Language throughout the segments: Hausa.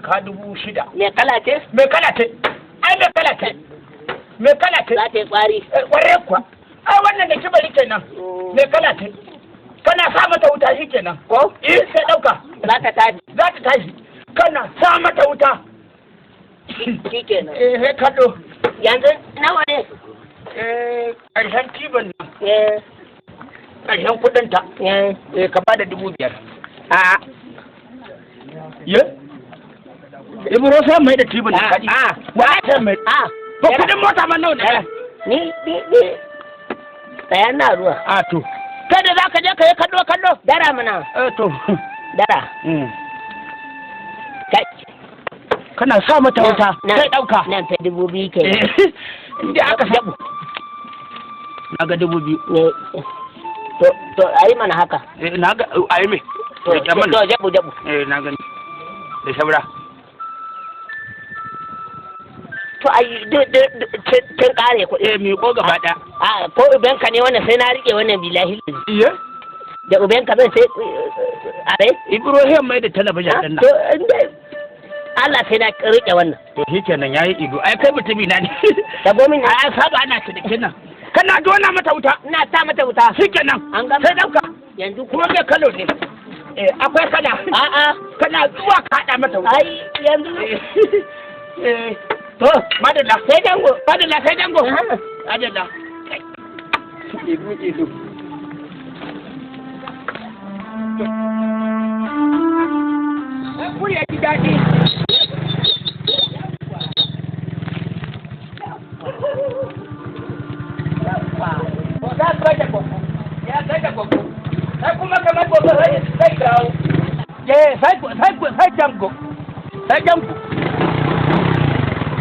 Jaka 6,000. Me kala ce? Me kala ce? Ai me kala ce? Me kala ce? Za ta yi kwari. Ƙwarai kuwa. Ai wannan da kibari kenan. Me kala ce? Kana sa mata wuta shi kenan. Ko? Eh, sai ɗauka. Za ta tashi. Za ta tashi. Kana sa mata wuta. Shi kenan. Eh, sai kallo. Yanzu nawa ne? Eh, ƙarshen tibin nan. Eh. Ƙarshen kuɗinta. Eh. Eh, ka bada 5,000. A. Ye? Ibro sai mai da tibin nan kaɗi. A. Wa sai mai? A. To kuɗin mota ma nawa ne? Ni. Tsaya na ruwa. A to. Kai da za ka je ka yi kallo kallo. Dara mana. Eh to. Dara. Kai. Kana sa mata wuta sai ɗauka. Nan ta 2,000 ke. Eh, inda aka samu. Na ga 2,000. Ne. To ayi mana haka. Eh, na ga ayi me? To, Rike mana. to jabu jabu. Eh, na gani. Da shabra. To ai duk tun kare kuɗi. Eh, miƙo gaba ɗaya. A ko ubanka ne wannan sai na rike wannan bilahi. Iye? Da ubanka zan sai are. Ibrahim mai da talabijin ɗin nan. To inda Allah sai na rike wannan. To shi kenan yayi ido. Ai kai mutumi na ne. Da gomin na. Ai saba ana cinikin nan. Kana dona mata wuta. Ina sa mata wuta. Shi kenan. An gama. Sai ɗauka. Yanzu Kuma mai kalo ne. Eh, akwai kana. A'a. Kana zuwa ka haɗa mata wuta. Ai yanzu. Eh, to, madalla. Sai dango. Madalla sai dango. Aha. Madalla. Ido ido. Kuri ya ji daɗi. Za ka da koko. Ya kai da koko. Sai kuma kamar gobe sai sai dawo. Eh, sai sai sai jango. Sai jango.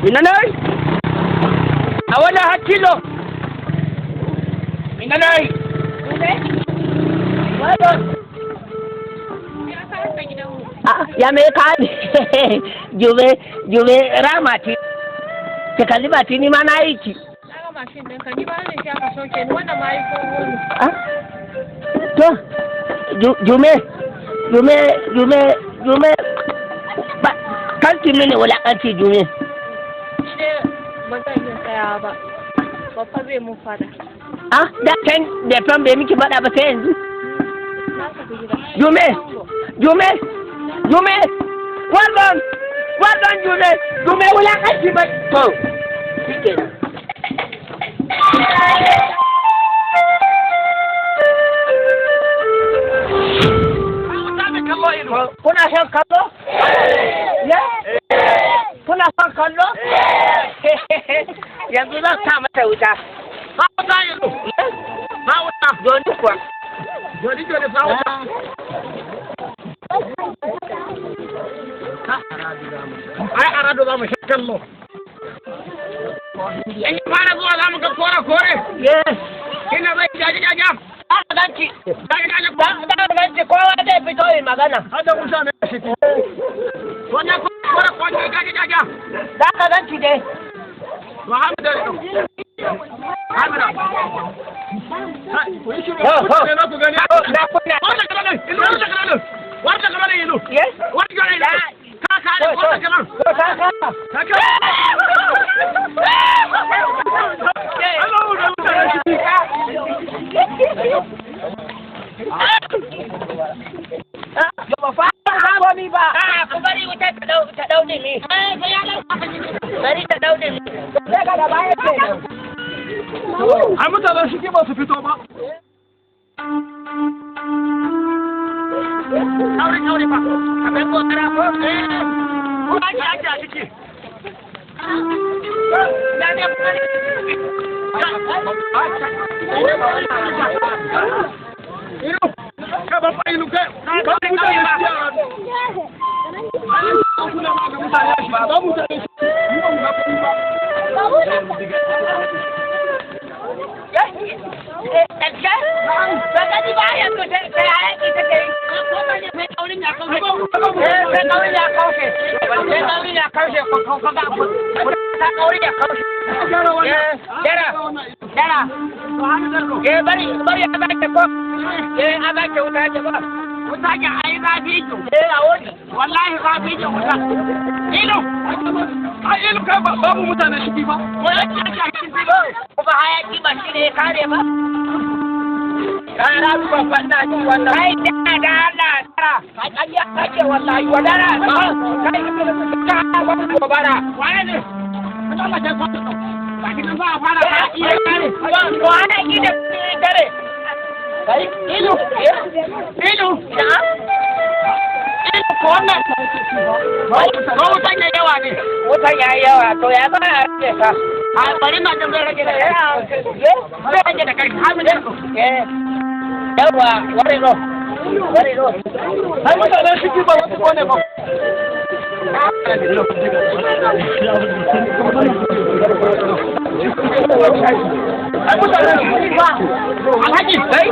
Ina ne? A wani hakilo. Ina ne? Ya me ka jume jume rama ti. Ki kalli ba ti ni ma na yi ki. Na ga mashin ɗinka, ni ba ne shi aka soke ni, wannan ma yi tsoho ne. Ah? To jume jume jume jume ba kan ki mini wulakanci jume. Ni dai ba zan iya tsayawa ba. Babba zai mun fada. Ah, da can da fan bai miki faɗa ba sai yanzu. Na tafi gida. Jume jume jume well done, well done, jume jume wulakanci ba to shikenan. Kuna son kallo? Ya? Kuna son kallo? Yanzu zan sa mata wuta. Sa wuta yanzu. Sa wuta. Doni kuwa. Joni joni sa wuta. Ai arado za mu sha kallo. In ya fara zuwa za mu ga kore kore. Yes. Ina zai jaji jaja. Za ganci. Jaji jaja. Za ganci kowa zai fito yi magana. Hada mutane a ciki. Wannan kore kore jaji jaja. Za ka ganci dai. To hamida. Hamida. Ku yi shiru. Mutane na ku gani. Na kunna. Wanda ka nan. Ilu wanda ka nan. Wanda ka nan ilu. Yes. Wanda ka nan ilu. Ka ka ne wanda ka nan. To ka ka. Ka ka. Allah mu da mutane ciki. Ba fa komi ba. A ku bari wuta ta dau ta dau ne. Bari ta dau ne. Sai ka da baya kenan. Ai mutanen shi ba su fito ba. Aure aure fa. Akwai kokara ko? Eh. Ko ake ake a ciki. Ya ne Ilu. Ka ba fa ilu kai. Ka mutane shi a Ba mutane shi. Mu ba mu ga komai ba. Bari bari a baki ko eh a baki wuta ce ba. Wuta ke ai zafi ke. Eh, a wani. Wallahi zafi ke wuta. Ilu. Ai ilu kai babu mutane ciki ba. Ko ya ce ake ciki ba. Kuma hayaki ba shi ne ya kare ba. Rana babban na ci wannan. Kai da da Allah tara. Kai ƙarya kake wallahi wadara. Kai ka wani gobara. Waye ne? Allah ya kwanta. Ba ki nan za a fara hayaki ya kare. To ana yi da dare. Kai ilu. Ilu. Ilu ko wannan. Ko wutan ya yawa ne. Wutan ya yi yawa to ya za a rage ka. A bari na jin zai rage da zai rage da kai. Hamin da Eh. Yawa, wari no. Wari no. Ai mutanen ciki ba wasu kone ba. Ai mutanen ciki ba. Alhaji sai.